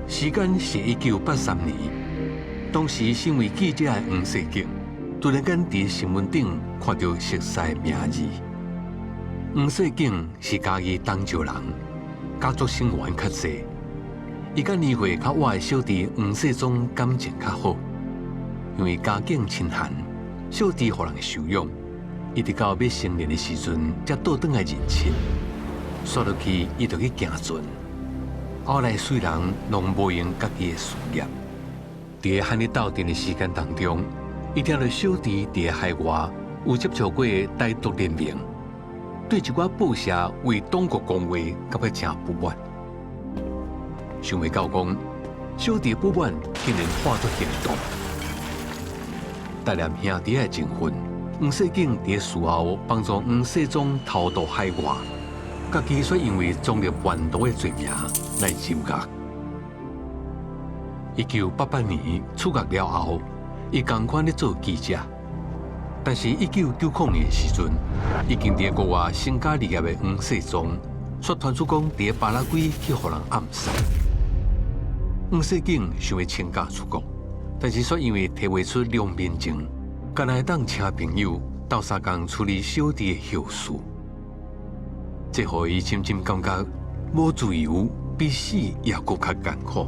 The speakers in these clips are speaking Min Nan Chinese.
時間是1983年，當時身為記者的黃世景，突然間佇新聞頂看著熟似的名字。黃世景是嘉義東石人，家族成員較濟。伊佮年歲較晚的小弟黃世宗感情較好，因為家境清寒，小弟予人收養，一直到欲成年的時陣，才倒轉來認親。煞落去，伊就去行船。後來雖然攏無閒家己的事業，佇和你鬥陣的時間當中，伊聽著小弟佇海外有接觸過台獨聯盟，對一寡報社為黨國講話，感覺誠不滿。想袂到講，小弟不滿竟然化作行動。帶念兄弟的情分，黃世景佇事後幫助黃世宗偷渡海外，家己卻因為中立叛徒的罪名來入獄。1988年出獄了後，伊仝款咧做記者，但是1990年的時陣，已經佇國外成家立業的黃世宗，卻傳出講佇巴拉圭去予人暗殺。黃世景想欲請假出國，但是卻因為提袂出良民證，干焦會當請朋友鬥相共處理小弟的後事，這予伊深深感覺無自由比死猶閣較艱苦。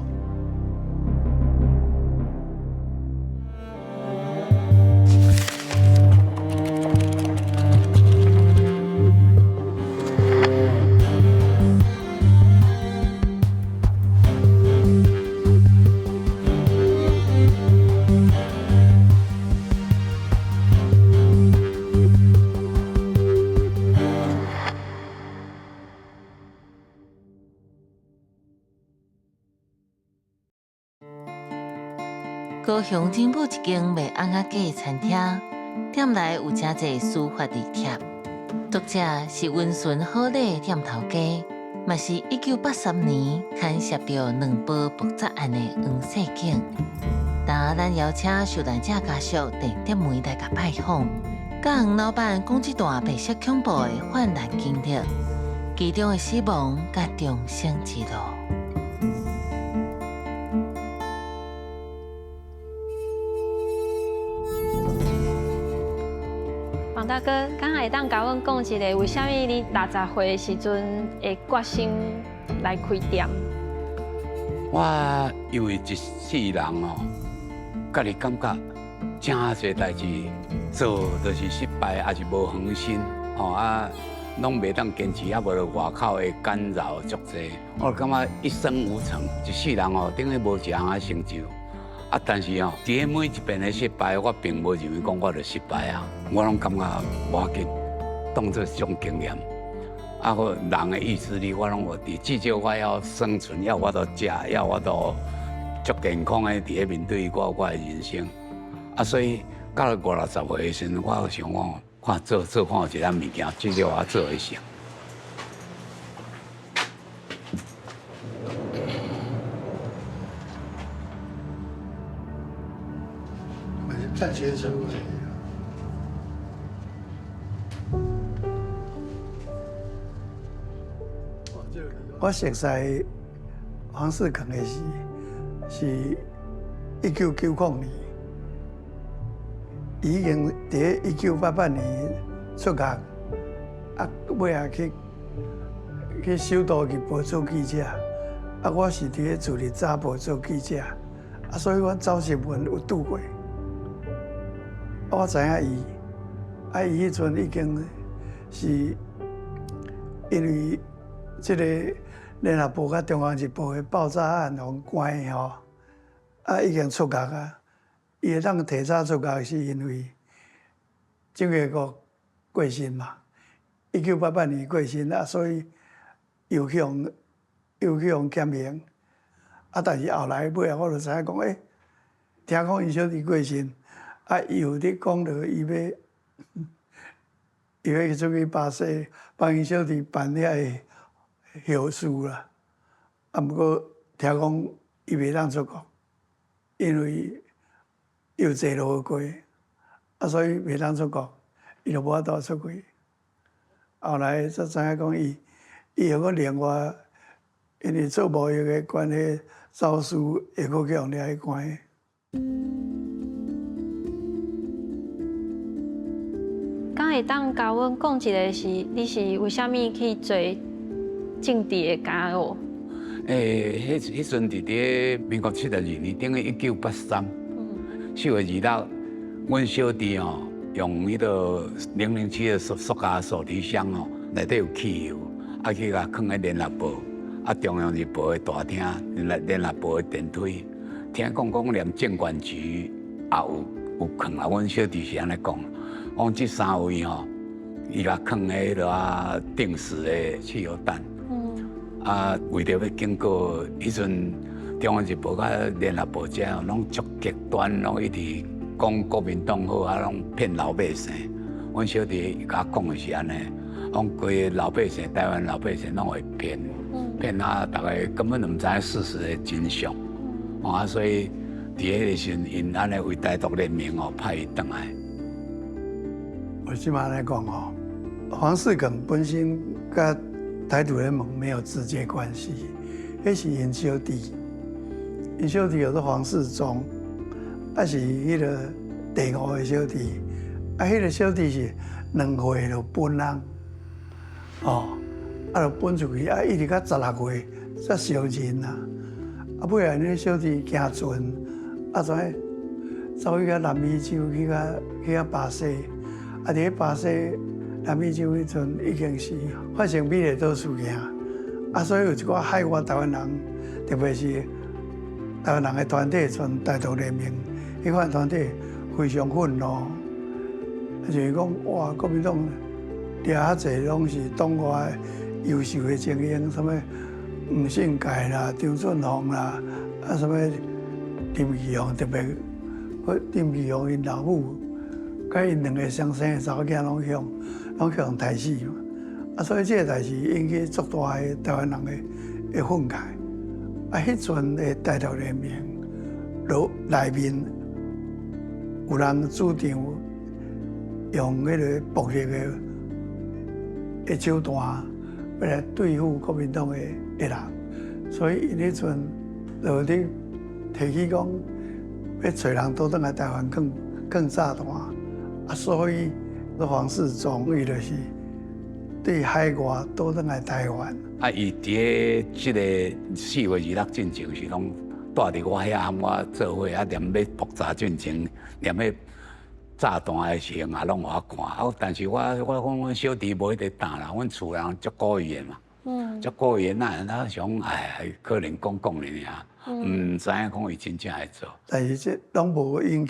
高雄仁武一間賣尪仔雞的餐廳，店內有誠濟書法字帖，作者是溫順好禮的店頭家，嘛是1983年牽涉著兩報爆炸案的黃世景。當咱邀請受難者家屬鄭德梅來共拜訪，佮黃老闆講這段白色恐怖的患難經歷，其中的死亡佮重生之路。黃大哥，敢會當共阮講一下，為啥物你60歲的時陣會決心來開店？我因為一世人哦，家己感覺誠濟代誌做就是失敗，抑是無恆心，吼啊，攏袂當堅持，啊無就外口的干擾足濟，我感覺一生無成，一世人哦，等於無一項仔成就。啊，但是哦，佇每一遍的失敗，我並無認為講我就失敗啊，我攏感覺無要緊，當做一種經驗。啊，閣人的意志力，我攏有佇，至少我要生存，要有法度食，要有法度足健康的佇咧面對我的人生。啊，所以到了五六十歲的時陣，我想講，看做做看有一項物件，至少我做會成。我熟似黃世強的時，是1990年，伊已經佇1988年出獄，啊，尾仔去首都日報做記者，啊，我是佇咧自立早報做記者，啊，所以阮走新聞有拄過。我知影伊，啊，伊彼陣已經是因為這個聯合報佮中央日報的爆炸案予人關的吼，啊，已經出獄啊。伊會當提早出獄，是因為蔣經國過身嘛，1988年過身啊，所以又去予又去予減刑。啊，但是後來尾仔我就知影講，欸，聽講𪜶小弟過身。啊，伊有咧講著，伊欲出去巴西幫𪜶小弟辦遐个後事啦。啊，毋過聽講伊袂當出國，因為有坐牢過，啊，所以袂當出國，伊就無法度出去。後來才知影講，伊又閣另外因為做貿易的關係，走私會閣去予掠去關。敢會當共阮講一个是，你是為啥物去做政治的家務？欸，彼陣佇咧民國72年，等於1983，4月26，阮小弟吼用彼个007的塑膠手提箱吼，內底有汽油，啊去共囥佇聯合報，啊中央日報的大廳，聯合報的電梯，聽講講連政管局也有囥啊，阮小弟是按呢講，講這三位吼，伊共囥佇彼个啊定時的汽油彈。啊，為著欲警告，彼陣中央日報佮聯合報遮吼，攏足極端，攏一直講國民黨好，啊，攏騙老百姓。阮小弟共我講的是按呢，講規个老百姓，台灣老百姓攏會騙，騙啊，逐个根本就毋知影事實的真相。啊，所以佇彼个時陣，𪜶按呢為台獨聯盟哦，派伊轉來。我這馬來講哦，黃世耿本身佮台獨聯盟沒有直接關係，彼是𪜶小弟，𪜶小弟叫做黃世忠，啊是彼个第五个小弟，啊，彼个小弟是2歲就分人，哦，啊就分出去，啊一直到16歲才相認啊，啊尾仔𪜶小弟行船，啊怎走去到南美洲去到巴西，啊佇咧巴西南美洲彼陣已經是發生美麗島事件，啊所以有一寡海外台灣人，特別是台灣人的團體，像台獨聯盟，彼款團體非常憤怒，就是講哇，國民黨掠遐濟攏是黨外優秀的精英，啥物吳勝界啦、張俊宏啦，啊啥物林義雄，特別林義雄𪜶老母，佮𪜶兩個雙生的查某囝攏予刣死嘛，啊所以這個代誌引起足大的台灣人的憤慨。啊，彼陣的台獨聯盟，內面有人主張用彼个暴力的手段，欲來對付國民黨的人，所以𪜶彼陣就咧提起講，欲揣人倒轉來台灣囥炸彈，啊，所以黃世忠伊就是對海外倒轉來台灣。啊，伊佇咧這个4月26進前是攏蹛佇我遐和我做伙，啊，連欲爆炸進前，連欲炸彈的時陣也攏予我看。啊，但是我講阮小弟無彼个膽啦，阮厝人足古意的嘛，足古意的，哪想哎，可能講講爾爾，毋知影講伊真正會做。但是這攏無引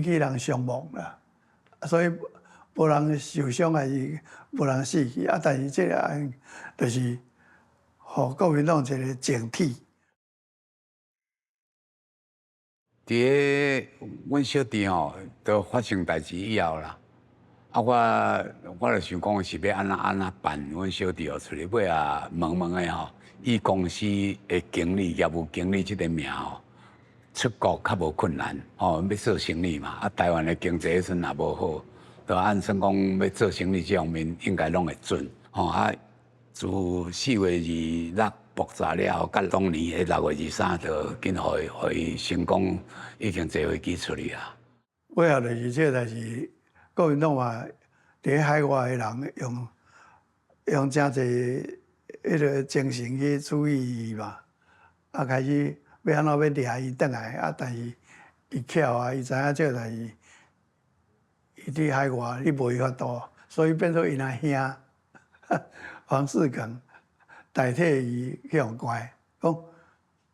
起人傷亡啦，所以無人受傷，還是無人死去。啊，但是這個案就是予國民黨一個警惕。佇咧阮小弟吼，都發生代誌以後啦，啊，我就想講是欲按怎按怎辦，阮小弟予出去，尾仔問問的吼，以公司的經理、業務經理這个名吼，出國較無困難，吼，欲做生意嘛，啊，台灣的經濟彼陣也無好，就按算講欲做生意這方面應該攏會準，吼啊，自4月26爆炸了後，佮當年的6月23，就緊予伊成功，已經坐飛機出去啊。尾仔就是這個代誌，國民黨嘛，佇咧海外的人用誠濟彼个精神去注意伊嘛，啊，開始欲按怎欲掠伊轉來，啊，但是伊巧啊，伊知影這個代誌，伊佇海外伊無伊法度，所以變做𪜶阿兄黃世耿代替伊去予關，講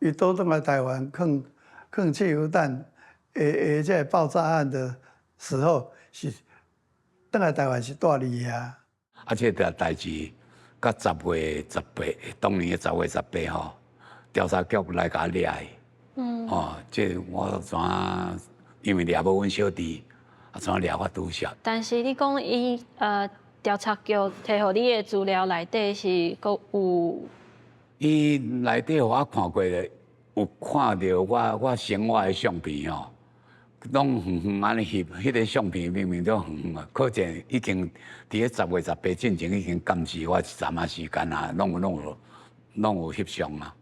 伊倒轉來台灣囥汽油彈的這個爆炸案的時候，是轉來台灣是蹛佇遐。啊，這個代誌，佮10月18，當年的十月十八吼，調查局來共我掠去。哦，這我怎因為掠無阮小弟，啊，怎掠我拄小。但是你講伊調查局提予你的資料內底是閣有？伊內底予我看過咧，有看著我生活的相片吼，攏遠遠按呢翕，彼个相片明明都遠遠啊，可見已經佇咧十月十八進前已經監視我一陣仔時間啊，攏有攏有翕相啊。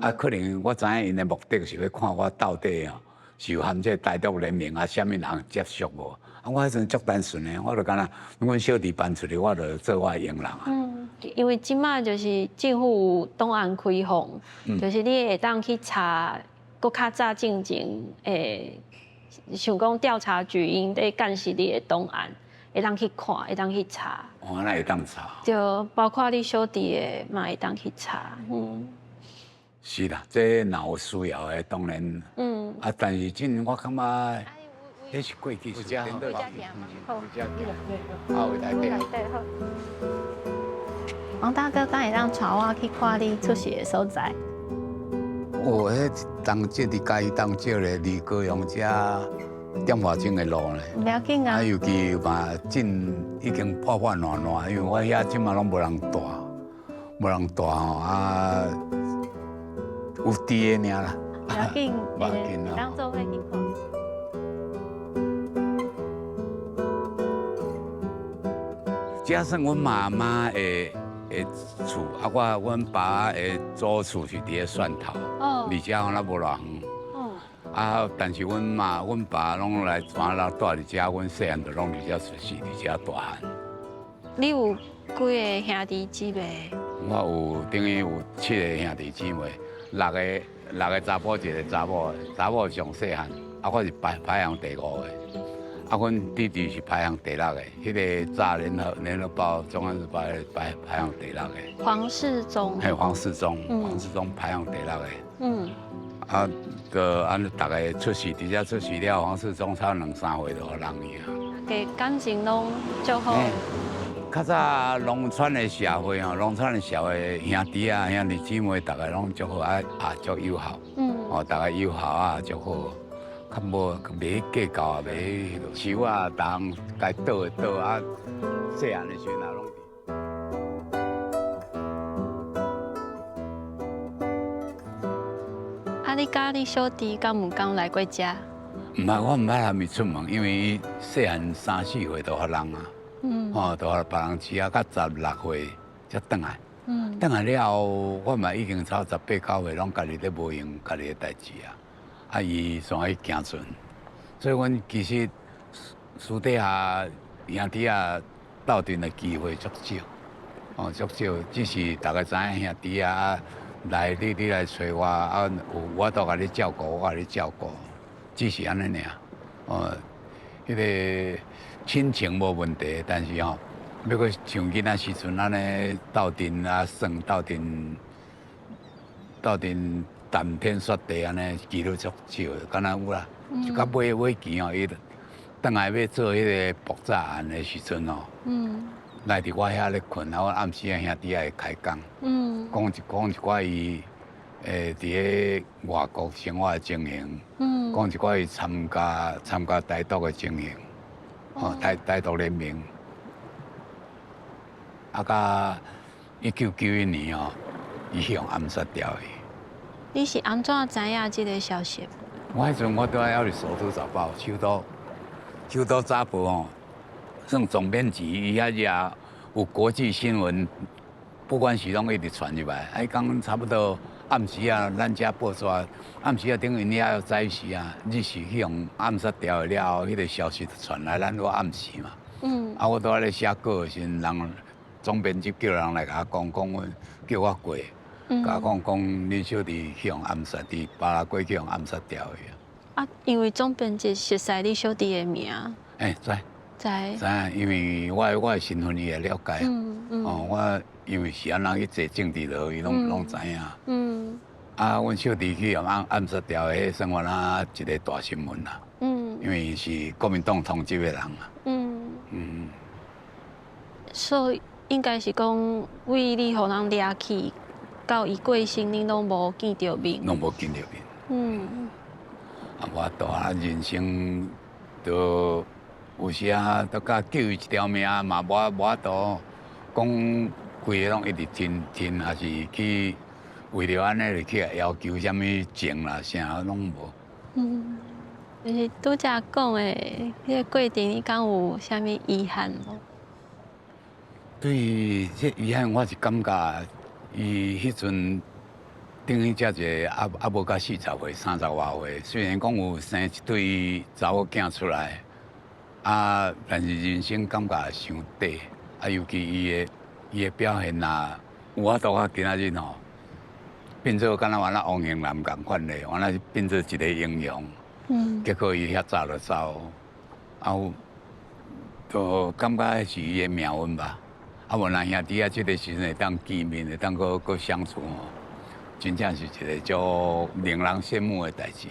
啊，可能我知影𪜶的目的是欲看我到底哦，是有和這個台獨聯盟啊，啥物人接觸無？啊，我彼陣足單純的，我就敢若阮小弟搬出去，我就做我的傭人啊。嗯，因為這馬就是政府有檔案開放，就是你會當去查，閣較早進前，像講調查局𪜶咧監視你的檔案，會當去看，會當去查。哦，那會當查。對，包括你小弟的嘛會當去查，嗯。是啦，這若有需要的，當然。啊，但是這我感覺，彼是過去時。好。好，來底。好。王大哥，敢會當帶我去看你出世的所在？哦，彼東浙佇嘉義東浙咧，離高雄遮點外鐘的路咧。毋要緊啊。啊，尤其嘛，真已經破破爛爛，因為我遐這馬攏無人蹛，無人蹛吼啊，有佇的爾啦。毋要緊，無要緊會當做伙去看。這算阮媽媽的厝，啊，我阮爸的祖厝是佇咧蒜頭，離遮敢若無偌遠。啊，但是阮媽、阮爸攏來轉來蹛佇遮，阮細漢就攏佇遮出世，佇遮大漢。你有幾个兄弟姊妹？我有等於有七个兄弟姊妹，六个查埔，一个查某，查某上細漢，啊，我是排行第五个。啊，阮弟弟是排行第六个，彼个炸聯合報、中央日報排行第六个。黃世忠。嘿，黃世忠，黃世忠排行第六个。啊，閣按呢，逐个出世，佇遮出世了，黃世忠差兩三歲就予人去啊。家感情攏足好。較早農村的社會吼，農村的社會兄弟啊、兄弟姊妹，逐个攏足好，啊也足友好。哦，逐个友好啊，足好。較無袂計較啊，袂樹啊，逐項該倒的倒啊，細漢的時陣也攏。啊，你佮你小弟敢有敢來過遮？毋捌，我毋捌含伊出門，因為伊細漢三四歲就予人啊，吼，就予別人飼啊，到16歲才轉來。轉來了後，我嘛已經差十八九歲，攏家己咧無閒家己的代誌啊。啊！伊煞去行船，所以阮其實私底下兄弟仔鬥陣的機會足少，哦，足少。只是逐个知影兄弟仔來，你來揣我，啊，有我都共你照顧，我共你照顧，只是按呢爾。哦，彼个親情無問題，但是吼，欲閣像囡仔時陣按呢鬥陣啊耍鬥陣鬥陣。談天說地按呢，幾率足少，敢若有啦。就到尾尾期吼，伊轉來欲做彼个爆炸案的時陣吼，來佇我遐咧睏，啊，阮暗時仔兄弟仔會開講，講一寡伊佇咧外國生活的情形，講一寡伊參加台獨的情形，吼，台獨聯盟，啊，到1991年吼，伊去予暗殺掉去。你是按怎知影這个消息？我彼陣我拄仔猶佇首都早報，首都早報吼，算總編輯，伊遐也有國際新聞，不管是攏一直傳入來。啊，伊講差不多暗時啊，咱遮報紙暗時啊，等於𪜶遐早時啊，日時去予暗殺掉了後，彼个消息就傳來，咱我暗時嘛。啊，我拄仔咧寫稿的時陣，人總編輯叫人來共我講，講阮叫我過。共我講講，恁小弟去予暗殺，佇巴拉圭去予暗殺掉去啊！啊，因為總編輯熟似你小弟的名。欸，知。知。知影，因為我的身份伊會了解。哦，我因為是按怎去坐政治牢，伊攏知影。啊，阮小弟去予暗殺掉，彼算阮啊一个大新聞啦。因為伊是國民黨通緝的人啊。所以應該是講，為你予人掠去。到伊過身，恁攏無見著面。攏無見著面。啊，無法度啊，人生都有時啊，都佮救伊一條命嘛，無法度講規个攏一直聽聽，抑是去為著按呢去要求啥物情啦，啥攏無。就是拄才講的，彼个過程，你敢有啥物遺憾無？對這遺憾，我是感覺。伊彼陣等於遮濟，猶無到40歲，30外歲。雖然講有生一對查某囝出來，啊，但是人生感覺傷短。啊，尤其伊的表現啊，有法度到今仔日吼，變做敢若原來王英男仝款咧，原來變做一個英雄。結果伊遐早就走，啊，就感覺是伊的命運吧。啊，無咱兄弟啊，這個時陣會當見面，會當閣閣相處吼，真正是一個足令人羨慕的代誌。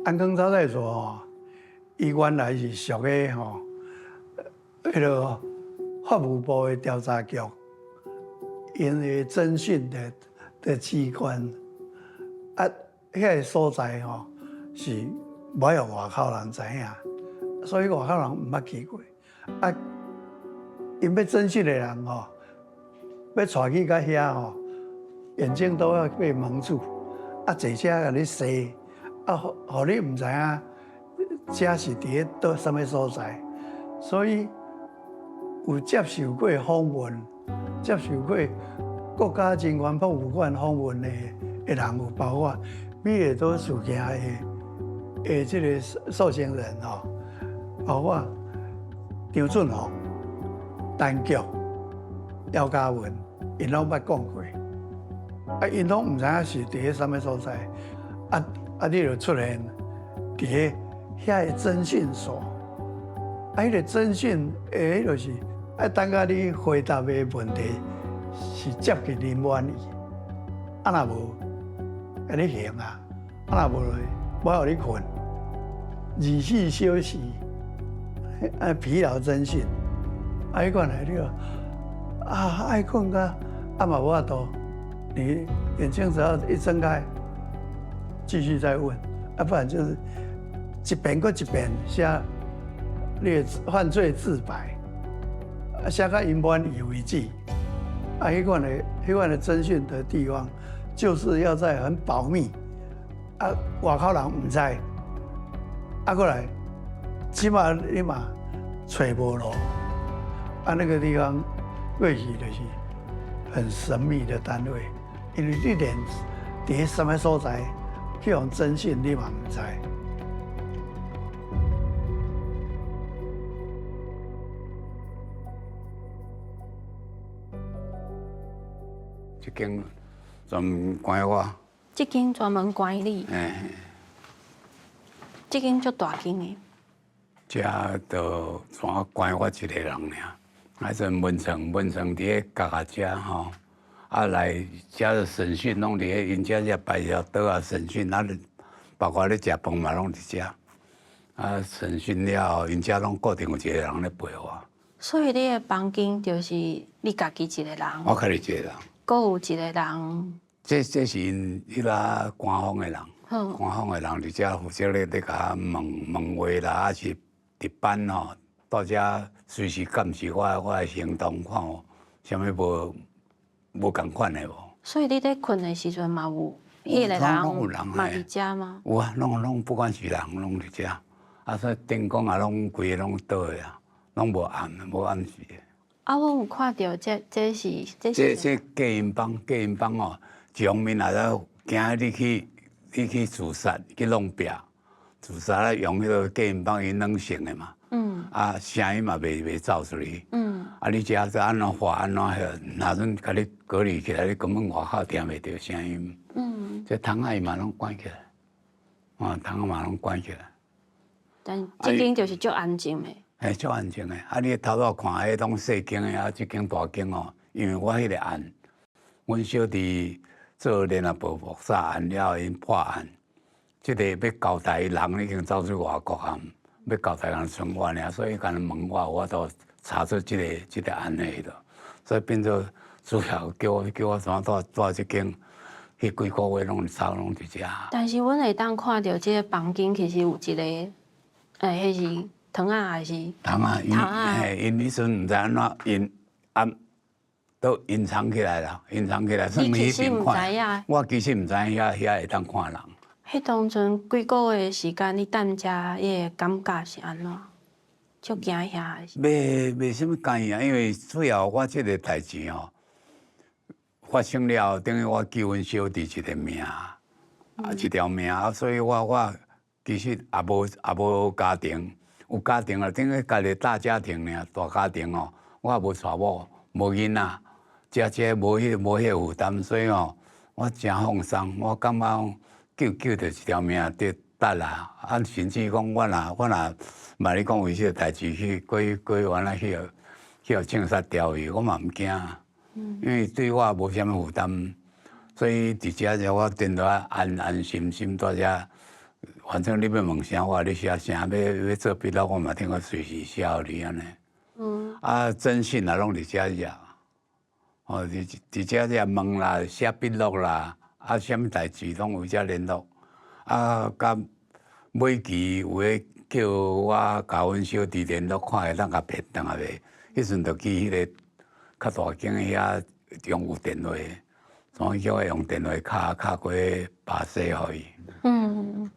安坑招待所吼，伊原來是屬於吼，彼个法務部的調查局，𪜶的偵訊的機關，啊，遐個所在吼是無予外口人知影，所以外口人毋捌去過。啊，𪜶欲偵訊的人吼，欲帶去到遐吼，眼睛都要被蒙住，啊，坐車共你踅。啊，予你毋知影，遮是佇咧佗啥物所在，所以有接受過訪問、接受過國家人權博物館訪問的人有包括米下島事件的這个訴訟人吼，包括張俊宏、陳菊、姚嘉文，𪜶攏捌講過，啊，𪜶攏毋知影是佇咧啥物所在，啊。啊！你就出現佇咧遐个偵訊所，啊，彼个偵訊的彼就是愛等甲你回答的問題是接近你滿意，啊若無，共你刑啊，啊若無就無予你睏，24小時啊疲勞偵訊，啊彼款的你啊愛睏甲啊嘛無法度，你眼睛只要一睜開。繼續再問，啊，不然就是一遍閣一遍寫你的犯罪自白，啊，寫到𪜶滿意為止。啊，彼款的偵訊的地方，就是要在很保密，啊，外口人毋知，啊，過來，起碼你嘛揣無路，啊，那個地方過去就是很神秘的單位，因為你連佇啥物所在。去予偵訊，你嘛毋知。這間專門關我。這間專門關你。欸。這間足大間的。這就全關我一个人爾。彼陣文成，文成佇咧角仔遮吼。啊，來遮審訊攏佇咧，𪜶遮遮擺條桌仔審訊，啊，包括咧食飯嘛攏佇遮。啊，審訊了後，𪜶遮攏固定有一個人咧陪我。所以你的房間就是你家己一个人。我家己一個人。閣有一個人。這是𪜶彼个官方的人，官方的人佇遮負責咧共問問話啦，抑是值班吼，到遮隨時監視我的行動，看有啥物無仝款的無？所以你咧睏的時陣嘛有彼个人嘛佇遮嗎？有啊，攏不管是人攏佇遮，啊，所以燈光也攏規个攏斷的啊，攏無暗，無暗時的。啊，我有看著這是這是。這隔音房，隔音房哦，一方面也咧驚你去自殺，去弄壁，自殺咧用彼个隔音房伊軟性的嘛。啊，聲音嘛袂走出去。啊，你遮說按怎話按怎彼，若陣共你隔離起來，你根本外口聽袂著聲音。這窗仔伊嘛攏關起來，啊，窗仔嘛攏關起來。但這間就是足安靜的。嘿，足安靜的。啊，你頭拄看彼攏細間的，啊，這間大間哦，因為我彼個案，阮小弟做聯合報爆炸案了後，𪜶破案，這个欲交代的人已經走出外國啊。欲交代人剩我爾，所以共問我，我都查出這个案的彼落，所以變做主要叫我怎蹛這間，彼幾個月攏走攏佇遮。但是阮會當看著這個房間其實有一個，彼是窗仔還是？窗仔，嘿，𪜶彼陣毋知按怎，𪜶暗都隱藏起來啦，隱藏起來。你其實毋知影。我其實毋知影遐遐會當看人。彼當陣幾個月時間，你踮遮，彼个感覺是按怎？足驚嚇還是？袂啥物驚嚇，因為主要我這个代誌吼發生了後，等於我救阮小弟一个命，啊一條命啊，所以我其實也無家庭，有家庭啊，等於家己大家庭爾，大家庭哦，我也無娶某，無囡仔，這無彼個負擔，所以吼，我誠放鬆，我感覺講救著一條命就得啦，啊，甚至講我若萬一講為這个代誌去過過原來去予槍殺掉去，我嘛毋驚，因為對我無啥物負擔，所以佇遮遮我顛倒安安心心蹛遮，反正你欲問啥，我你寫啥，欲做筆錄，我嘛聽講隨時寫予你按呢。啊，偵訊啊，攏佇遮遮，哦，佇遮遮問啦，寫筆錄啦，啊，啥物代誌攏有遮聯絡，啊，佮尾期有的叫我共阮小弟聯絡，看會當共騙轉來袂？彼陣就去彼个較大間遐用有電話，所以叫我用電話敲過巴西予伊。嗯，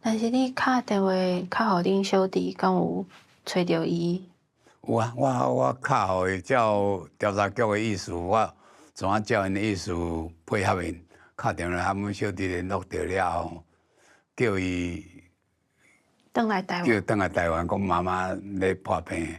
但是你敲電話敲予恁小弟，敢有揣著伊？有啊，我敲予伊，照調查局的意思，我怎啊照𪜶的意思配合𪜶，敲電話和阮小弟聯絡著了後，叫伊轉來台灣，叫轉來台灣，講媽媽咧破病，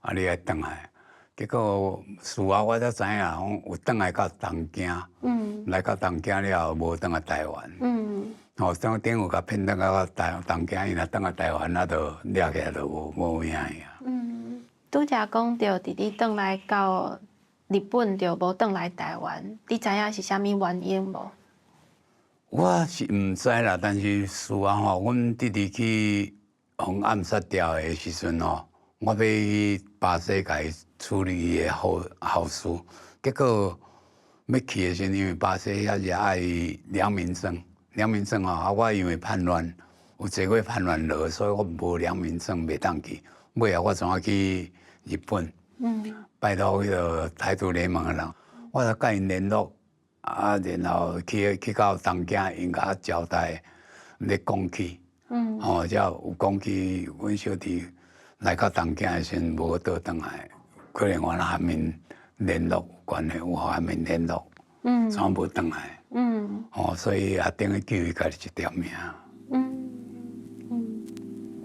啊你愛轉來。結果事後我才知影，講有轉來到東京，來到東京了後無轉來台灣。吼，等有共騙轉到東京，伊若轉來台灣，啊，就掠起來就無影去啊。嗯，拄才講著弟弟轉來到日本，就無轉來台灣，你知影是啥物原因無？我是毋知啦，但是事後吼，阮弟弟去予暗殺掉的時陣吼，我欲去巴西共伊處理伊的後事，結果欲去的時陣，因為巴西遐是愛良民證，良民證吼，啊我因為叛亂，有坐過叛亂牢，所以我無良民證袂當去。尾仔我怎啊去日本？拜託彼个台獨聯盟的人，我就佮𪜶聯絡，啊，然後去到東京，𪜶共我交代咧講起，吼，才有講起阮小弟來到東京的時陣無倒轉來，可能我和𪜶聯絡有關係，有和𪜶聯絡，怎無轉來？吼，所以也等於救伊家己一條命。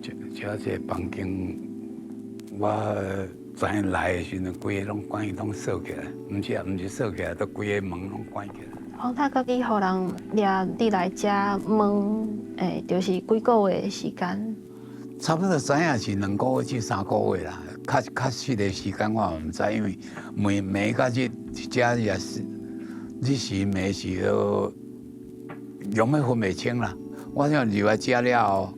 這房間，我知影來的時陣，規个攏關攏鎖起來，毋是鎖起來，都規个門攏關起來。黃大哥，你予人掠你來遮問，就是幾個月的時間？差不多知影是2個月至3個月啦，較確實的時間我嘛毋知，因為每每個日遮也是日時暝時都用欲分袂清啦。我想入來遮了後，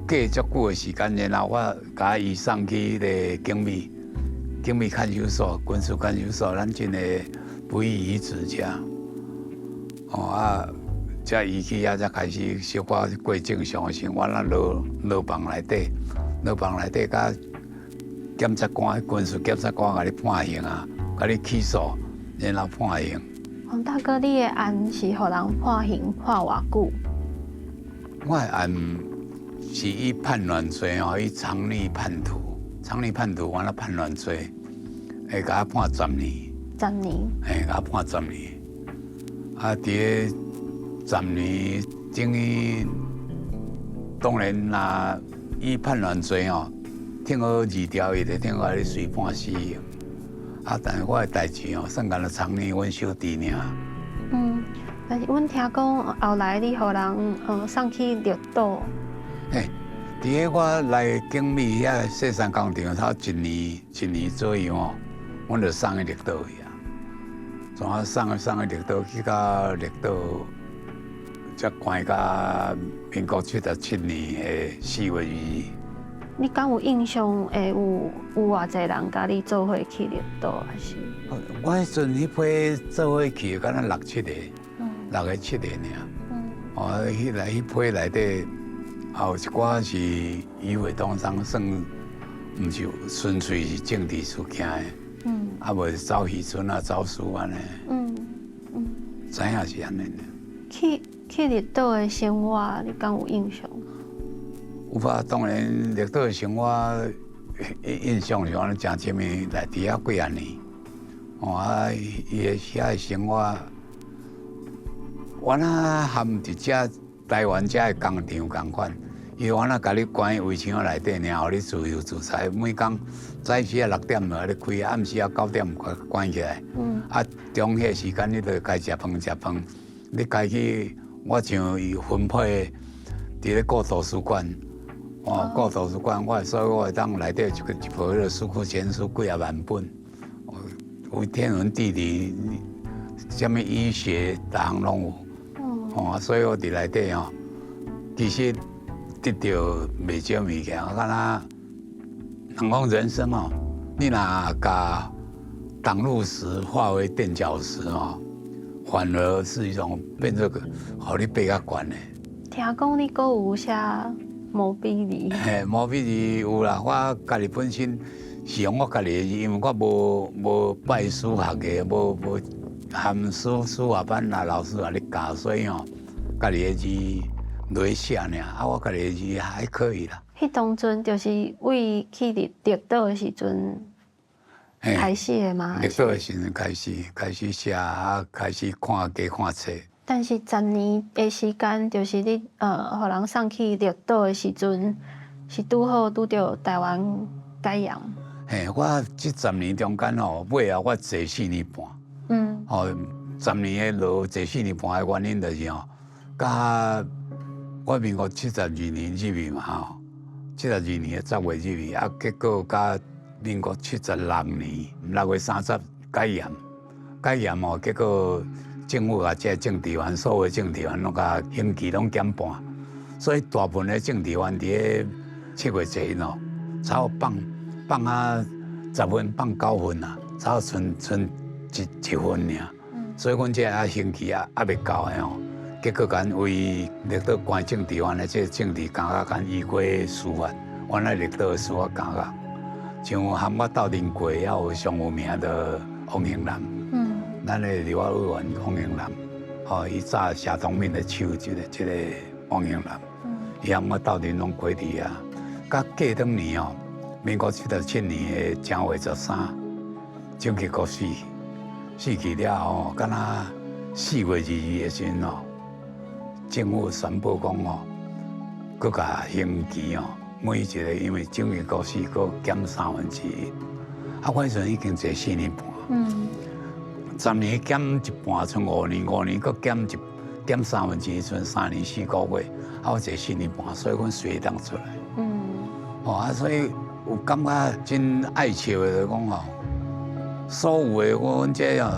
過足久的時間，然後我共伊送去彼个警備看守所、軍事看守所，咱這個不義遺址遮。哦啊，才伊去遐才開始小可過正常的生活，咱落房內底，落房內底，佮檢察官、軍事檢察官共你判刑啊，共你起訴，然後判刑。黃大哥，你的案是予人判刑判偌久？我的案是以叛亂罪吼，以藏匿叛徒，藏匿叛徒，完了叛亂罪，會共我判十年。十年。嘿，共我判十年。啊，佇咧十年等於當然若以叛亂罪吼，聽講二條伊就聽講你隨判死刑。啊，但是我的代誌吼，算敢若藏匿阮小弟爾。嗯，但是阮聽講後來你予人送去綠島。嘿，佇個我來警備遐雪山工廠，差不多一年左右吼，阮就送去綠島去啊。怎啊送去綠島，去到綠島，才關到民國77年的4月2日。你敢有印象會有偌濟人佮你做伙去綠島，還是？我彼陣彼批做伙去，敢若六七个，六个七个爾。哦，彼來彼批內底，也有一寡是與會當中算，毋是純粹是政治事件的。啊，無走漁村啊，走私按呢。知影是按呢。去綠島的生活，你敢有印象？有啊，當然綠島的生活印象是按呢誠深的，來佇遐幾仔年。哦啊，伊的遐的生活，我若含佇遮台灣遮的工廠仝款，伊我若共你關佇圍牆內底，爾，予你自由自在。每工早時仔6點就予你開，暗時仔9點關起來。啊，中歇時間你就該食飯食飯，你該去，我像伊分配佇咧顧圖書館。哦，顧圖書館，我所以我會當內底一個一部彼個四庫全書幾仔萬本，有天文地理，啥物醫學，逐項攏有。哦，所以我佇內底吼，其實得著袂少物件，我敢若人講人生哦，你若共擋路石化為墊腳石哦，反而是一種變做個，予你爬較懸的。聽講你閣有寫毛筆字？嘿，毛筆字有啦，我家己本身是用我家己的字，因為我無拜師學的，無含書法班啊，老師共你教，所以吼，家己的字落寫爾，啊，我家己的字還可以啦。彼當陣就是為去佇綠島的時陣開始的嗎？綠島的時陣開始寫啊，開始看加看冊。但是十年的時間，就是你予人送去綠島的時陣，是拄好拄著台灣解嚴。嘿，我這十年中間吼，尾後我坐四年半。吼，十年的牢坐四年半的原因就是吼，佮我民國72年入去嘛吼，72年的10月入去，啊，結果佮民國76年6月30解嚴，解嚴吼，結果政府共這政治犯，所有政治犯攏共刑期攏減半，所以大部分的政治犯佇咧7月一日吼，差不多放啊10分放9分啊，差不多賰一分爾。所以阮這啊刑期啊猶未到的吼，結果共為綠島關政治犯的這個政治監獄，共移過司法，原來綠島的司法監獄，像含我鬥陣過，也有上有名的王興南。咱的立法委員王興南，吼，伊早謝東閔的手，這個王興南，伊含我鬥陣攏過佇遐，佮過轉年吼，民國77年的正月13，蔣經國死，死去了後，敢若4月22的時陣吼，政府宣布講吼，閣共刑期吼，每一個因為蔣經國死，閣減1/3。啊，我彼陣已經坐四年半。10年減一半，賰5年，5年閣減1/3，賰3年4個月，啊，我坐四年半，所以阮隨會當出來。哦啊，所以有感覺真愛笑的，就講吼，所有的阮這哦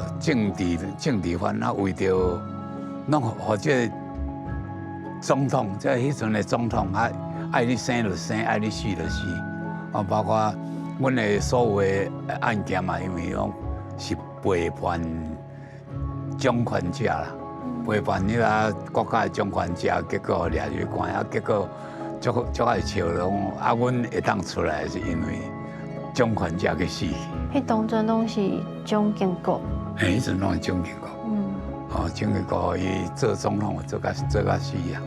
政治犯啊，為著攏予這個總統，這彼陣的總統啊，愛你生就生，愛你死就死。啊，包括阮的所有的案件嘛，因為講是背叛掌權者啦，背叛彼個國家的掌權者，結果掠入去關，啊，結果足愛笑講，啊，阮會當出來是因為掌權者去死。彼當陣攏是蔣經國。嘿，彼陣攏是蔣經國。哦，蔣經國伊做總統做甲死啊。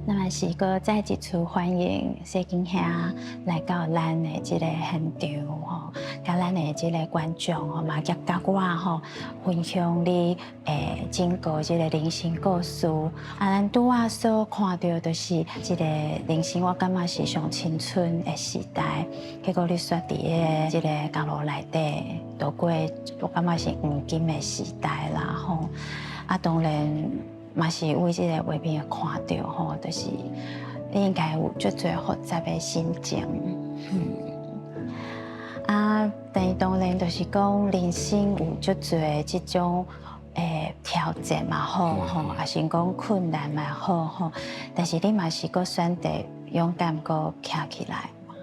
那嘛是閣再一次歡迎世堅兄來到咱的這个現場吼，佮咱的這个觀眾吼嘛，佮佮我吼分享你整個這个人生故事。啊，咱拄仔所看著就是這个人生，我感覺是上青春的時代。結果你煞佇咧這个監獄內底度過，我感覺是黃金的時代啦吼。啊，當然嘛是為這个畫面會看著吼，就是你應該有足濟複雜的心情。啊，但是當然就是講人生有足濟這種挑戰嘛好吼，抑是講困難嘛好吼，但是你嘛是閣選擇勇敢閣徛起來嘛。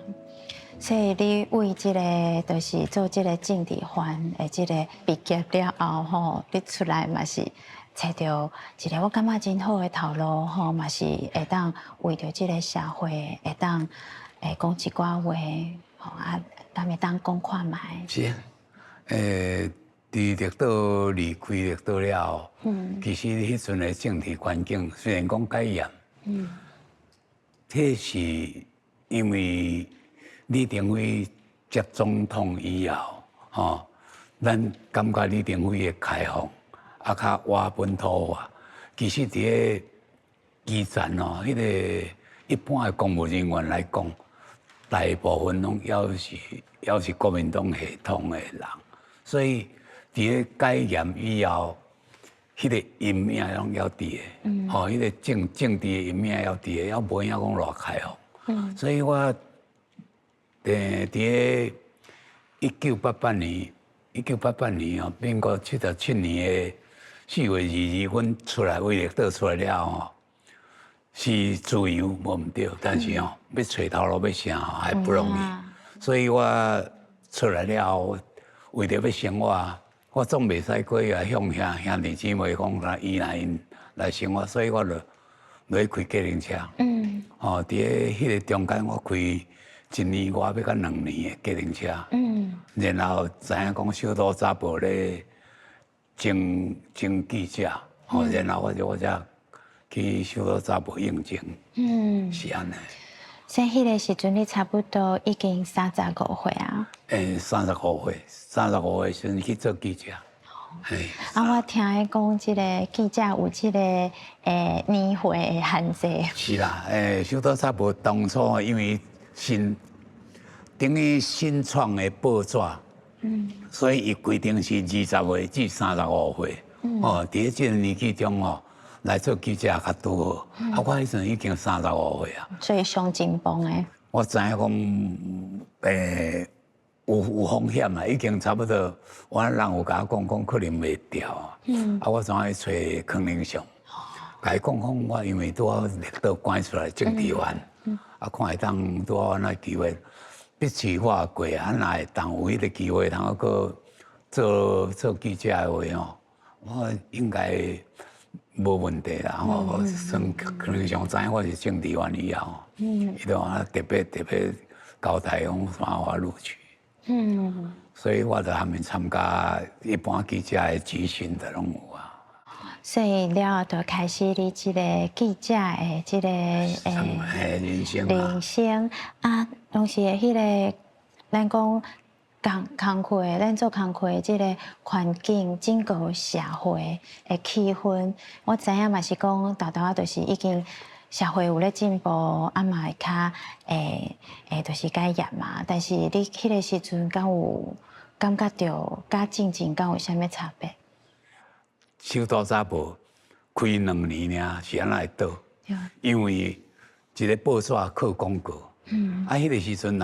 所以你為這个就是做這个政治犯的這个畢業了後吼，你出來嘛是揣著一个我感覺真好的頭路吼，嘛是會當為著這个社會會當講一寡話吼啊，敢會當講看覓？是啊，佇綠島離開綠島了後，其實彼陣的政治環境雖然講解嚴，彼是因為李登輝接總統以後，吼，咱感覺李登輝的開放，啊，較倚本土化。其實佇咧基層哦，彼个一般的公務人員來講，大部分攏猶是國民黨系統的人，所以佇咧解嚴以後，彼个陰影攏猶佇咧，吼，彼个政治的陰影猶佇咧，猶無影講偌開放。所以我佇咧1988年，1988年哦，民國77年的4月22，阮出來為綠島出來了後，是自由無毋對，但是哦，欲揣頭路欲啥吼，還不容易。所以我出來了後，為著欲生活，我總袂使閣去向兄弟姊妹講來依賴𪜶來生活，所以我就落去開計程車。哦，佇咧彼个中間，我開一年外欲到2年的計程車。然後知影講首都早報咧徵記者，哦，然後我才去首都早報應徵。是按呢。所以彼个時陣，你差不多已經三十五歲啊？35歲，三十五歲時陣去做記者。啊，我聽伊講，這个記者有這个年歲的限制。是啦，首都早報當初因為新等於新創的報紙，所以伊規定是20歲至35歲。哦，佇咧這个年紀中哦，來做記者較拄好。啊，我彼陣已經三十五歲啊。所以上緊繃的。我知影講，有風險啊，已經差不多。我人有共我講講，可能袂調啊。啊，我怎去揣康寧祥，共伊講講，我因為拄好綠島趕出來政治犯，啊，看會當拄好按怎機會，筆試我過啊，若會當有彼个機會通閣做記者的話吼，我應該無問題啦。吼，算可能上知影我是政治犯以後，伊就特別特別交代講啥我錄取。所以我就還沒參加一般記者的集訓的攏有啊。所以了後就開始你這个記者的這个人生。人生啊，當時的彼个咱講工課，咱做工課的這个環境，整個社會的氣氛，我知影嘛是講，沓沓仔就是已經社會有咧進步，啊嘛會較就是解嚴嘛。但是你彼个時陣，敢有感覺著佮進前敢有啥物差別？首都早報開2年爾，是按怎會倒？因為一个報紙靠廣告，啊，彼个時陣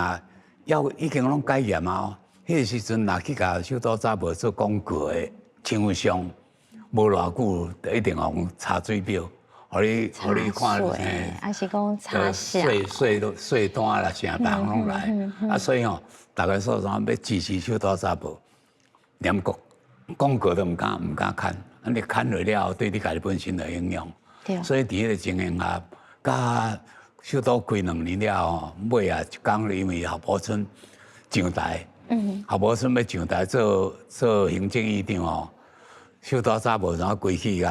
若猶已經攏解嚴啊，彼个時陣若去共首都早報做廣告的廠商，無偌久就一定予查水表，予你看，抑是講查稅單啦，啥逐項攏來，啊，所以吼，逐个所在欲支持首都早報，連廣告都毋敢刊，啊，你刊落了後，對你家己本身有影響。所以佇彼个情形下，佮首都開2年了後，尾啊一工因為郝柏村上台，郝柏村欲上台做行政院長吼，首都早報怎規氣共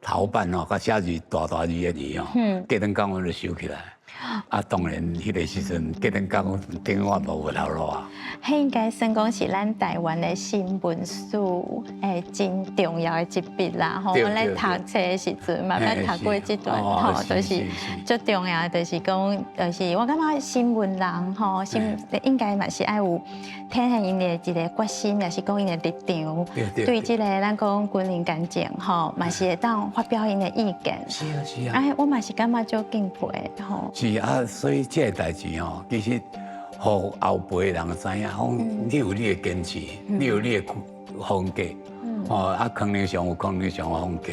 頭版吼，佮寫字大大字的字吼，隔頓工阮就收起來。啊，當然，彼个時陣，隔頓工等於我無頭路啊。彼應該算講是咱台灣的新聞史真重要的一筆啦。吼，阮咧讀冊的時陣嘛，捌讀過這段吼，就是最重要的，就是講，就是我感覺新聞人吼，新應該嘛是愛有體現𪜶的一個決心，也是講𪜶的立場，對這个咱講軍人干政吼，嘛是會當發表𪜶的意見。是啊是啊。哎，我嘛是感覺足敬佩吼。是啊，所以這個代誌吼，其實予後輩人知影，講你有你的堅持，你有你的風格，哦，啊，康寧祥有康寧祥的風格，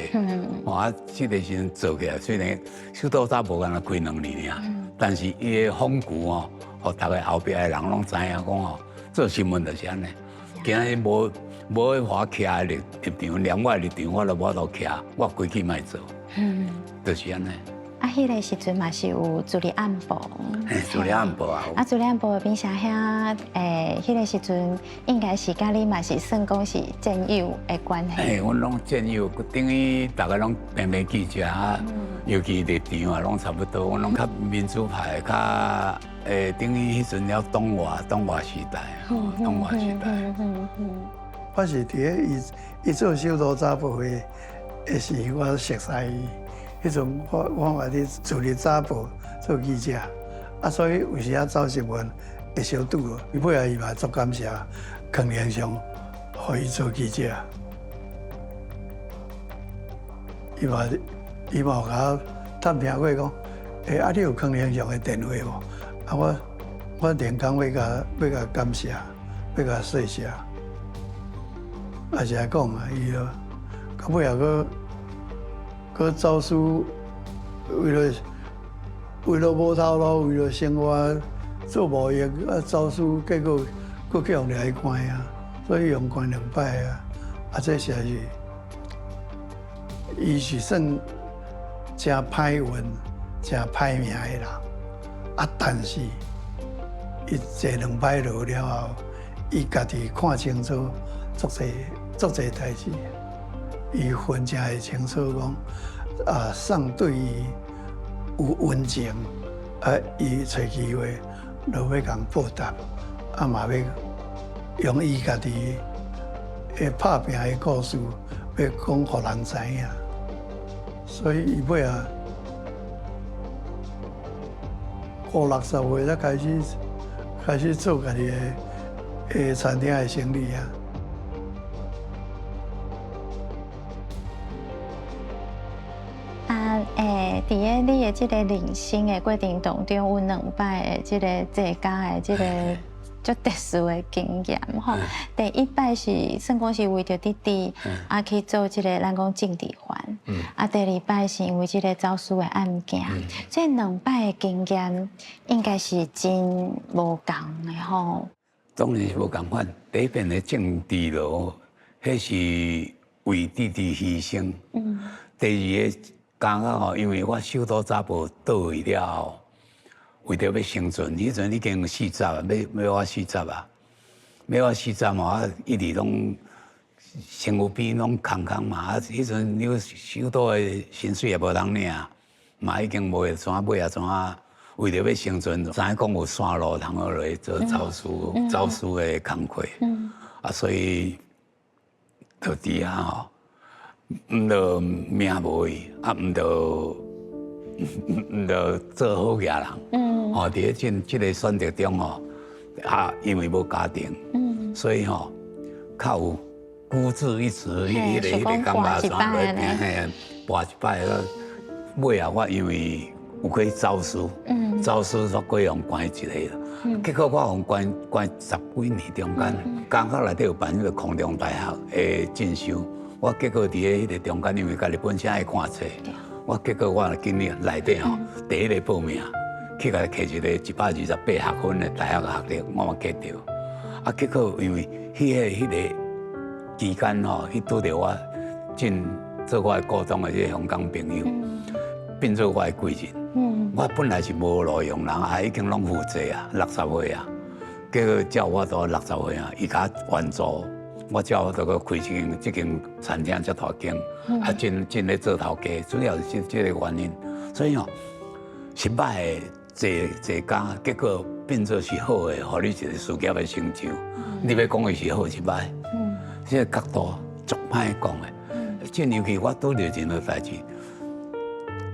哦，啊，這个時陣做起來，雖然首都早報敢若開兩年爾，但是伊的風骨哦，予逐个後壁的人攏知影講吼，做新聞就是按呢。今仔日無無予我徛的立立場，連我的立場我都無法度徛，我規氣莫做，就是按呢。啊，彼个時陣嘛是有自立暗報，自立暗報啊。啊，自立暗報的秉承兄，彼个時陣應該是佮你嘛是算講是戰友的關係。嘿，阮攏戰友，等於逐个攏平平記者啊，尤其立場啊，攏差不多。阮攏較民主派，較等於彼陣了黨外黨外時代，黨外時代。我是佇咧伊伊做首都早報的的時，我熟似伊。彼陣我嘛佇自立早報做記者，啊，所以有時仔走新聞會相拄。伊尾仔伊嘛足感謝康寧祥，予伊做記者。伊嘛有共我探聽過講，欸，啊，你有康寧祥的電話無？啊，我連工欲共感謝，欲共說謝。也是來講啊，伊就到尾仔閣。閣走私，為了無頭路，為了生活做貿易啊，走私，結果閣去予掠去關啊，所以予關兩擺啊。啊，這實在是，伊是算誠歹運、誠歹命的人。啊，但是伊坐兩擺牢了後，伊家己看清楚足濟足濟代誌。伊分誠會清楚講，啊，上對伊有恩情，啊，伊揣機會就欲共報答，啊嘛欲用伊家己的拍拚的故事，欲講予人知影。所以伊尾仔五六十歲才開始做家己的餐廳的生意啊。啊，佇咧你的這个人生的過程當中，有兩擺的這个坐監的這个足特殊的經驗吼。第一擺是算講是為著弟弟啊去做這个咱講政治犯，啊，第二擺是因為這个走私的案件。這兩擺的經驗應該是真無仝的吼。當然是無仝款。第一遍的政治牢，彼是為弟弟犧牲。第二个。感覺吼，因為我首都早報倒去了後，為著欲生存，彼陣已經四十啊，欲我四十啊，欲我四十嘛，我一直攏身軀邊攏空空嘛，啊，彼陣你首都的薪水也無通領，嘛已經無會怎尾啊怎啊，為著欲生存，知影講有山路通好落去做走私，走私的工課，啊，所以就佇遐吼。毋著命無去，啊，毋著做好額人。吼，佇咧這個選擇中吼，啊，因為無家庭，所以吼，較有孤注一擲，彼個感覺，怎落去嘿，搏一擺。尾仔我因為有去走私，走私煞閣予關一个，結果我予關關十幾年中間，監獄內底有辦彼個空中大學的進修。我結果佇咧彼个中間，因為家己本身愛看冊，我結果我經歷內底吼，第一个報名去共摕一个128學分的大學學歷，我嘛摕著。啊，結果因為彼个期間吼，去拄著我進做我的股東的這個香港朋友，變做我的貴人。我本來是無路用人，啊已經攏負債啊，六十歲啊，結果照我都六十歲啊，伊共我援助。我才有法度開這間餐廳遮大間，啊進進咧做頭家，主要是這個原因。所以哦，失敗的濟濟家，結果變做是好的，予你一個事業的成就。你欲講伊是好是歹？這個角度足歹講的。正尤其我拄著任何代誌，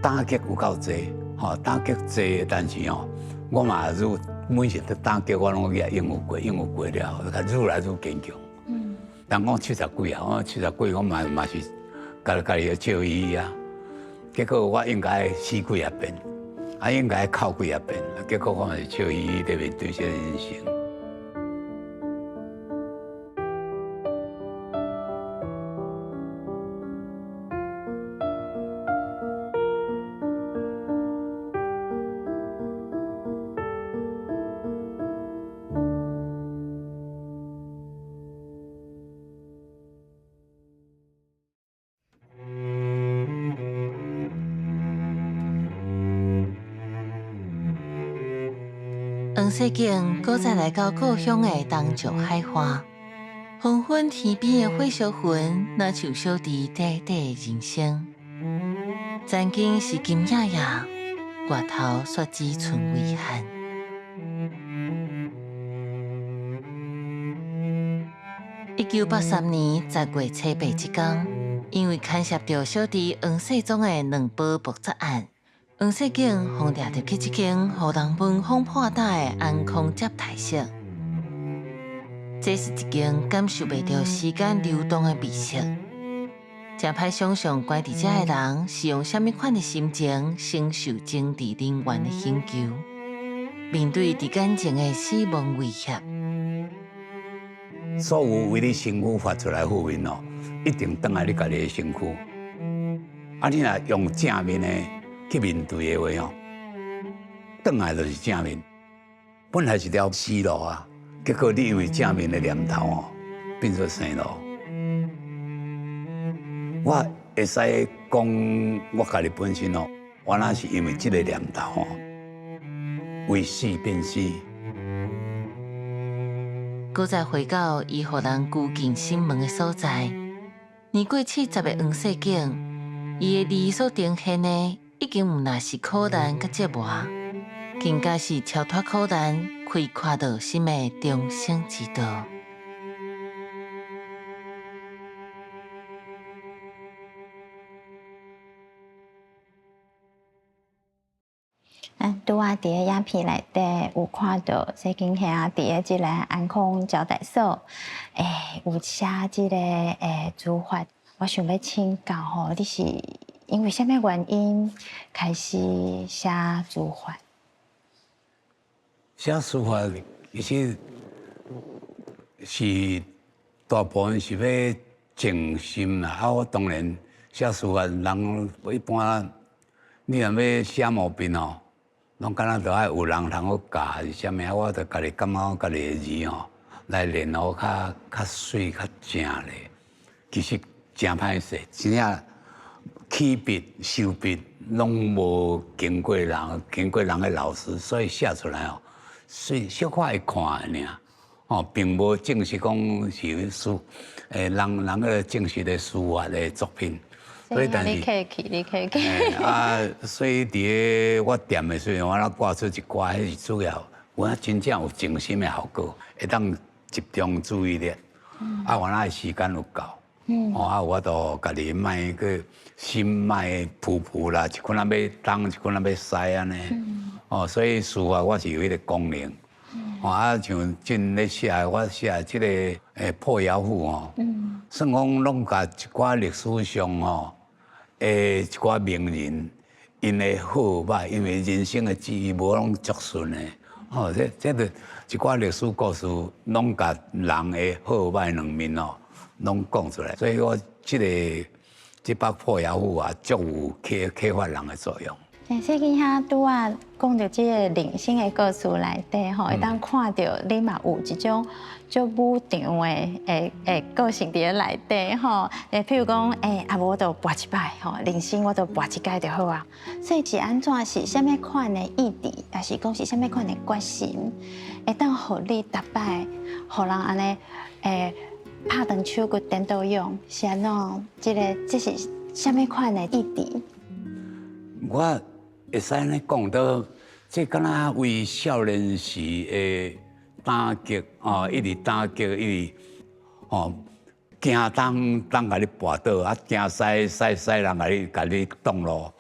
打擊有夠濟，吼打擊濟，但是哦，我嘛愈每一次打擊我攏去應付過，應付過了，較愈來愈堅強。人講七十幾啊，我七十幾，我嘛嘛是家家己笑嘻嘻啊。結果我應該死幾仔遍，啊應該哭幾仔遍，結果我嘛是笑嘻嘻佇面對這個人生。黃世景閣再來到故鄉的東石海岸，黃昏天邊的火燒雲，若像小弟短短的人生。曾經是金爺爺，外頭煞只剩遺憾。1983年10月初八這天，因為牽涉著小弟黃世宗的兩報爆炸案。黃世景予掠入去這間予人聞風破膽的安康接待室，這是一間感受袂著時間流動的密室。誠歹想像關佇遮的人是用啥物款的心情承受政治人員的刑求，面對佇眼前的死亡威脅。所有為你身軀發出來負面哦，一定轉來你家己的身軀。啊，你若用正面的去面對的話哦，轉來就是正面。本來是條死路啊，結果你因為正面的念頭哦，變做生路。我會使講我家己本身哦，我那是因為這個念頭哦，為死變死。閣再回到伊予人拘禁審問的所在，年過70的黃世景，伊的字所呈現的已經毋但是苦難佮折磨，更加是超脫苦難、開闊到新的重生之道。咱拄仔佇个影片內底有看到世景兄佇个這个安康招待所，有寫這个書法。我想欲請教吼，你是因為啥物原因開始寫書法？寫書法其實是大部分是欲靜心啦。啊，我當然寫書法，人一般你若欲寫毛筆吼，攏敢若著愛有人通好教是啥物啊？我就家己感覺家己的字吼，來練予較較媠較正咧。其實誠歹勢，真正起筆收筆攏無經過人，經過人的老師，所以寫出來吼，媠小可會看爾，吼，並無正式講是書，人人個正式的書法的作品。所以但是你客氣，你客氣。啊，所以佇個我店的時陣，我咧掛出一寡，彼是主要，我真正有靜心的效果，會當集中注意力。啊，原來時間有夠。哦，啊，我都家己莫去心莫浮浮啦，一寡仔欲東，一寡仔欲西按呢。哦，所以書法我是有彼個功能。哦，啊，像進咧寫，我寫這個破窯賦吼，算講攏共一寡歷史上吼，一寡名人，𪜶的好歹，因為人生的際遇無攏足順的，吼，這個一寡歷史故事，攏共人的好歹兩面哦，攏講出來。所以我這個這幅破窯賦啊，足有啟啟發人的作用。世景兄拄仔講著這個人生的故事內底吼，會當看著你嘛有一種足武場的的個性佇咧內底吼。譬如講，啊無我就搏一擺吼，人生我就搏一擺就好啊。所以是按怎是啥物款的意志，抑是講是啥物款的決心，會當予你逐擺，予人按呢，拍斷手骨顛倒勇是按怎？這是啥物款的議題？我會使按呢講到，這敢若為少年時的打擊哦，一直打擊，一直哦，驚東東共你跋倒，啊驚西西西人共你擋路，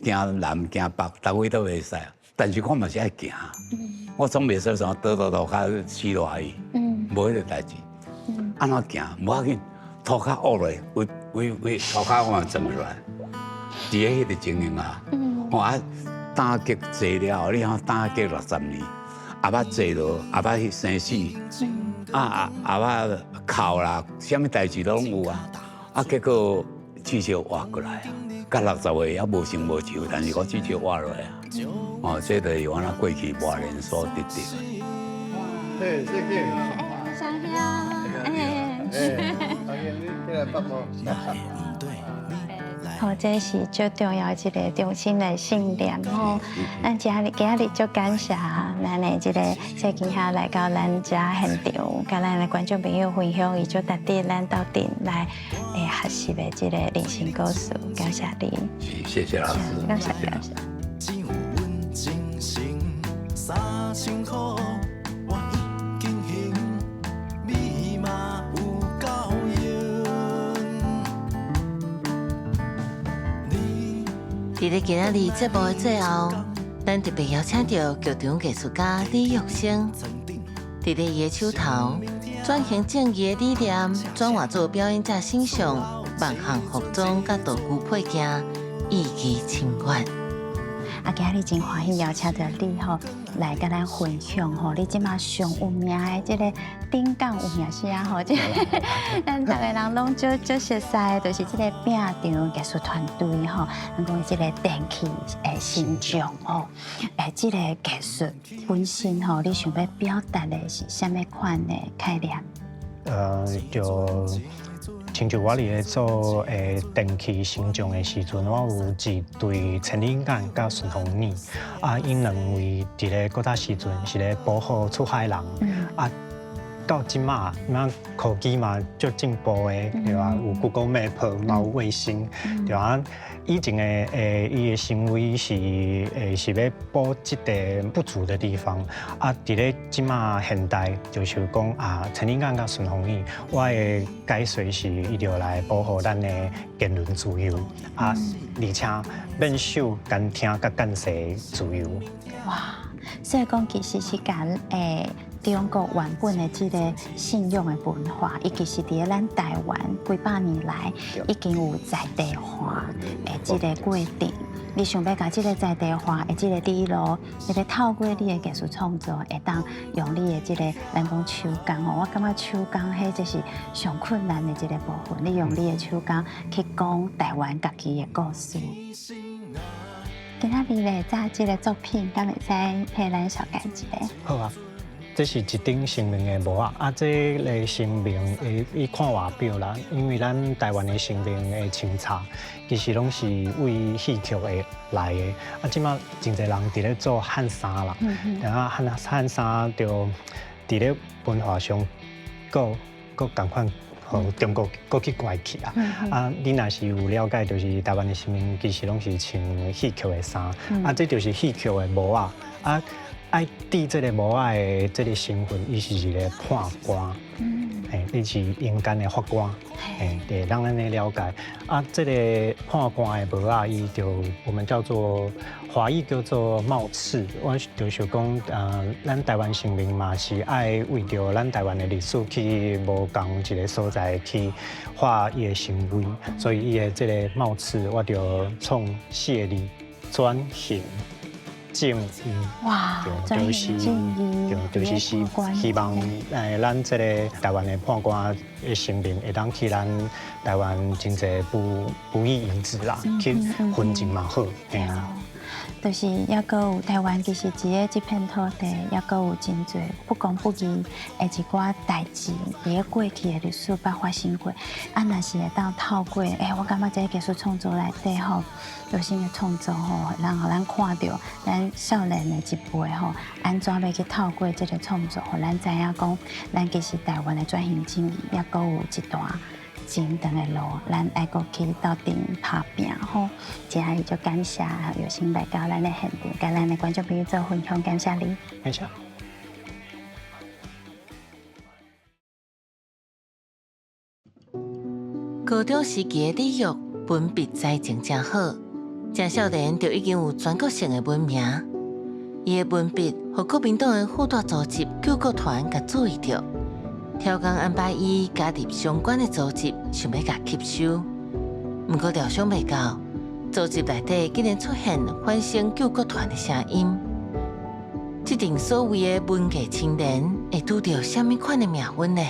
驚南驚北，逐位都袂使。但是我嘛是愛行，我總袂使啥倒倒路跤死落去，無彼個代誌。按怎行？無要緊，塗跤烏落，為為為塗跤我嘛轉出來。佇咧彼個情形啊，我啊打擊濟了後，你看打擊60年，也捌坐牢，也捌去生死，啊啊也捌哭啦，啥物代誌攏有啊。啊，結果至少活過來啊，到60歲猶無成無就，但是我至少活落來啊。哦，這就是我那過去偌年所得到的。嘿，謝謝。小兄，哎，歡迎你過來幫忙。吼，這是最重要一個中心的信念吼。咱今日今日足感謝咱的這個世堅兄來到咱遮現場，佮咱的觀眾朋友分享伊足值得咱鬥陣來學習的這個人生故事。感謝你。是，謝謝老師。感謝感謝。 3000箍我已經還，你嘛有夠用。你佇咧今仔日節目的最後，咱特別邀請著劇場藝術家李育昇，佇咧伊的手頭，轉型正義的理念轉化做表演者身上萬項服裝佮道具配件，意義深遠。啊，今日真歡喜邀請著你吼來佮咱分享吼，你這馬上有名的這个頂港有名聲吼，這个咱逐个人攏足足熟似的，就是這个餅場藝術團隊吼，咱講這个電氣的神像吼，這个藝術本身吼，你想欲表達的是啥物款的概念？就親像我佇咧做電氣神像的時陣，我有一對千里眼佮順風耳，啊，𪜶兩位佇咧古早時陣是咧保護出海人，啊，到這馬，這科技嘛足進步的，對吧？有 Google Map，嘛有衛星，對吧？以前的伊的行為是欲補這個不足的地方。啊，佇咧這馬現代，就是講啊，千里眼佮順風耳，我的解說是伊著來保護咱的言論自由，啊，而且免受監聽佮監視自由。哇，所以講其實是講中國原本的這个信仰的文化，伊其實佇咧咱台灣幾百年來已經有在地化的這个過程。你想欲共這个在地化的這个理路，你欲透過你的藝術創作，會當用你的這个咱講手工吼，我感覺手工彼這是上困難的這个部分。你用你的手工去講台灣家己的故事。今仔日咧，這個作品，敢會使替咱紹介一下？好啊。這是一頂神明的帽仔，啊，這个神明會伊看外表啦，因為咱台灣的神明的穿插，其實攏是為戲曲的來的。啊，這馬真濟人佇咧做漢衫啦，然後漢衫就佇咧文化上，閣閣仝款，予中國閣去拐去啊！啊，你若是有了解，就是台灣的神明其實攏是穿戲曲的衫，啊，這就是戲曲的帽仔啊。愛戴這个帽仔的這个身份，伊是一个判官，嘿，伊是陰間的法官，嘿，對，咱按呢了解。啊，這个判官的帽仔，伊就我們叫做華語叫做帽翅。我就是講，咱台灣神明嘛是愛為著咱台灣的歷史去無仝一个所在去畫伊的神威，所以伊的這个帽翅，我就創四个字：轉型正義。哇，就是對，就是希望咱這个台灣的判官的神明會當去咱台灣真濟不義遺址啦，去環境嘛好，嘿啊。就是猶閣有台灣，其實佇咧這片土地，猶閣有真濟不公不義的一寡代誌，佇咧過去的歷史捌發生過。啊，若是會當透過，欸，我感覺這個藝術創作內底吼，有新的創作吼，讓予咱看著咱少年的一輩吼，按怎欲去透過這個創作，予咱知影講，咱其實台灣的轉型正義，猶閣有一段真長的路，咱愛閣去鬥陣拍拚吼。今仔日就感謝有心來到咱的現場，佮咱的觀眾朋友做分享，感謝你。感謝。高中時期的李玉文筆才情誠好，誠少年就已經有全國性的聞名。伊的文筆，予國民黨的輔大組織救國團共注意著。刁工安排伊加入相關的組織，想欲共吸收。毋過料想袂到，組織內底竟然出現反省救國團的聲音。這陣所謂的文藝青年會拄著啥物款的命運呢？